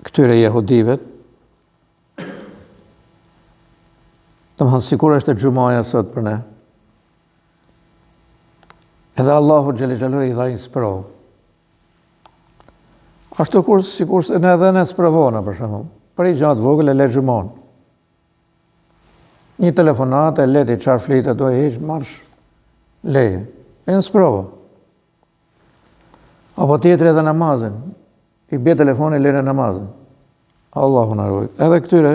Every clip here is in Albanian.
Këtyre jehudive, domethënë sikur është xhumaja sot për ne. Edhe Allahu xhele xhelaluhu i dha një sprovë. Ashtu kur, sikurse ne edhe ne sprovohna, për shembull, për një gja të vogël e le xhumanë. Një telefonatë e le ti çfarë flitet, do e hiq, marsh, leje. E në sprova. Apo tjetri edhe namazin, i bje telefoni, lene namazin. Allahu na rujt. Edhe këtyre,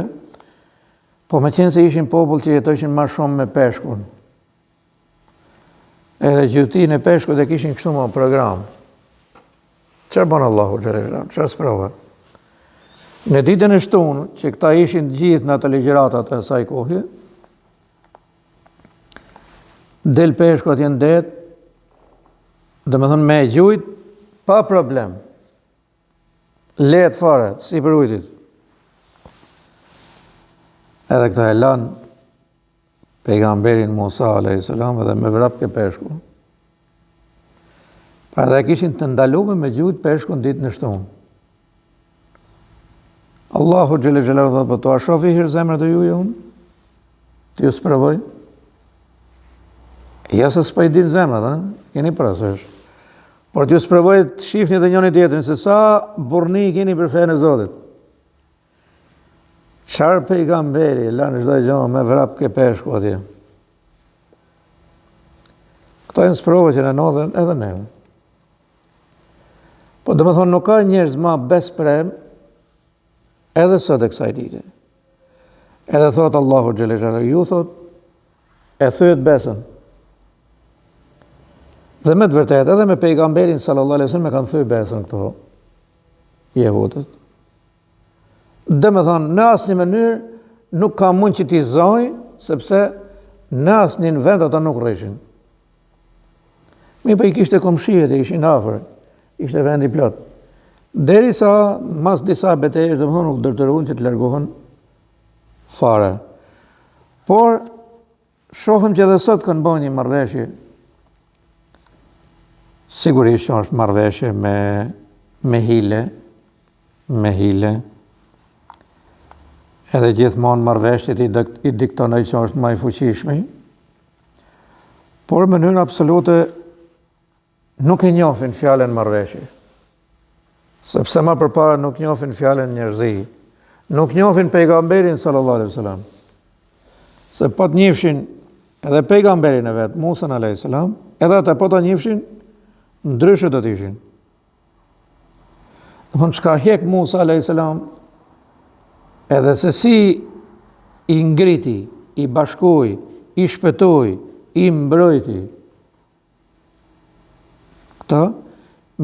po meqenëse ishin popull që jetojshin ma shumë me peshkun, edhe gjujtinë e peshkut e kishin kështu më program. Çfarë bën Allahu xhele xhelaluhu? Çfarë sprove? Në ditën e shtunë, që këta ishin të gjithë në ato ligjëratat e asaj kohe, del peshku atje në det, domethënë me e gjujt, pa problem. Lehtë fare, sipër ujtit. Edhe këta e lanë pejgamberin Musa a.s. edhe me vrap ke peshku. Pra edhe e kishin të ndalume me gjujt peshkun ditën e shtunë. Allahu xhele xhelaluhu thotë, po t'ua shof një herë zemrat e juja unë, t'ju sprovoj. Ja se s'po i din zemrat, ha? Keni parasysh. Por t'ju sprovoj të shifni dhe njëni tjetrin, se sa burrni keni për fenë e Zotit. Çfarë pejgamberi, lanë çdo gjë me vrap ke peshku atje. Këto janë sprova që na ndodhin edhe neve. Po domethënë nuk ka njerëz ma besëprem edhe sot e kësaj dite. Edhe thot Allahu xhele xhelaluhu, ju thot e thyet besën. Dhe me të vërtetë edhe me pejgamberin sallallahu alaihi wasallam e kanë thy besën këto jehudët. Domethënë, në asnjë mënyrë nuk ka mund që t'i zojë, sepse në asnjë vend ata nuk rrishin. Mirëpo i kishte komshijet e ishin afër, ishte vendi plot. Derisa, mas disa betejësh, domethënë, u detyruan që të largohen fare. Por, Shohim që edhe sot kanë bërë një marrëveshje. Sigurisht që është marrëveshje me me hile, me hile. Edhe gjithmonë marrëveshjet i, i dikton ai që është më i fuqishmi. Por në mënyrë absolute Nuk e njohin fjalën marrëveshje. Sepse ma përpara nuk njohin fjalën njerëzi. Nuk njohin pejgamberin sallallahu alaihi wasallam. Se po të njifshin edhe pejgamberin e vet, Musën alaihi salam, edhe ata po ta njifshin, ndryshe do të ishin. Domethënë çka hjek Musa alaihi salam, edhe se si i ngriti, i bashkoi, i shpëtoi, i mbrojti, Këta,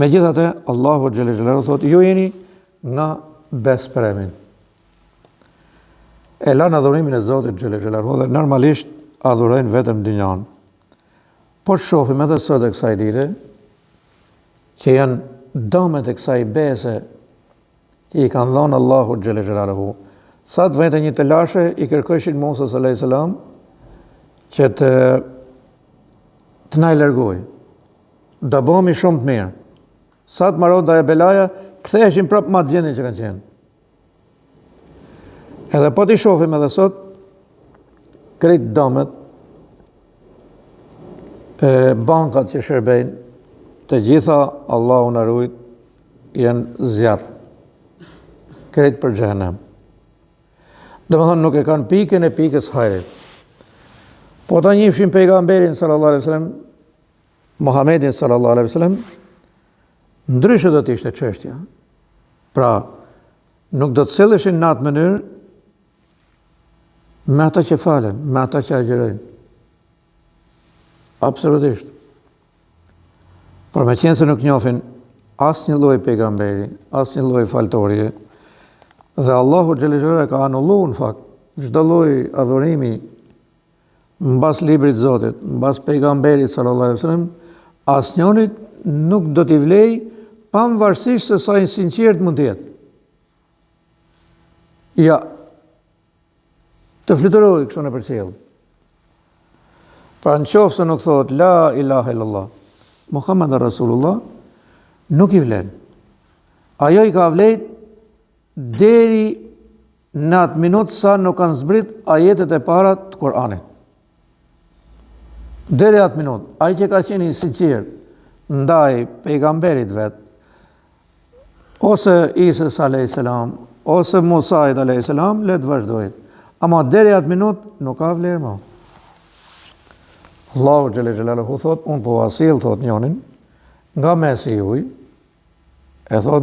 megjithatë, Allahu xhele xhelaluhu thotë, ju jeni nga besëpremit. E lanë adhurimin e Zotit xhele xhelaluhu dhe normalisht adhurojnë vetëm dynjanë. Po shohim edhe sot e kësaj dite, që janë dëmet e kësaj bese që i kanë dhënë Allahut xhele xhelaluhu. Sa të vente një telashe i kërkojshin Musës alayhis salam që të të na e largojë. Do bëhemi shumë të mirë. Sa të mbaronte ajo belaja, ktheheshin prapë në atë gjendje që kanë qenë. Edhe po t'i shohim edhe sot, krejt dëmet, e bankat që shërbejnë, të gjitha Allahu na rujt, janë zjarr. Krejt për xhehenem. Domethënë nuk e kanë pikën e pikës hajrit. Po ta njifshin pejgamberin sallallahu alaihi wasallam, Muhammedin sallallahu alaihi wasallam, ndryshe do të ishte çështja. Pra, nuk do të silleshin në atë mënyrë me ata që falen, me ata që agjërojnë. Absolutisht. Por meqenëse nuk njofin asnjë lloj pejgamberi, asnjë lloj faltorje, dhe Allahu xhele xhelaluhu e ka anullu në fakt, çdo lloj adhurimi mbas librit Zotit, mbas pejgamberit sallallahu alaihi wasallam, asnjonit nuk do t'i vlej pavarësisht se sa i sinqert mund të jetë. Ja, Të fluturojë kështu nëpër qiell. Pra në qoftë se nuk thotë la ilaha illallah, Muhammed Rasulullah, nuk i vlen. Ajo i ka vlejt. deri në atë minutë sa nuk kanë zbrit ajetet e para të Kur'anit. Deri atë minutë, ai që ka qenë i sinqertë ndaj pejgamberit vet, ose Isës alayhis salam, ose Musait alayhis salam, le të vazhdojë. Ama deri atë minutë nuk ka vlerë më. Allahu xhele xhelaluhu thot, unë po ua sjell thot njonin nga mesi juj, e thot në.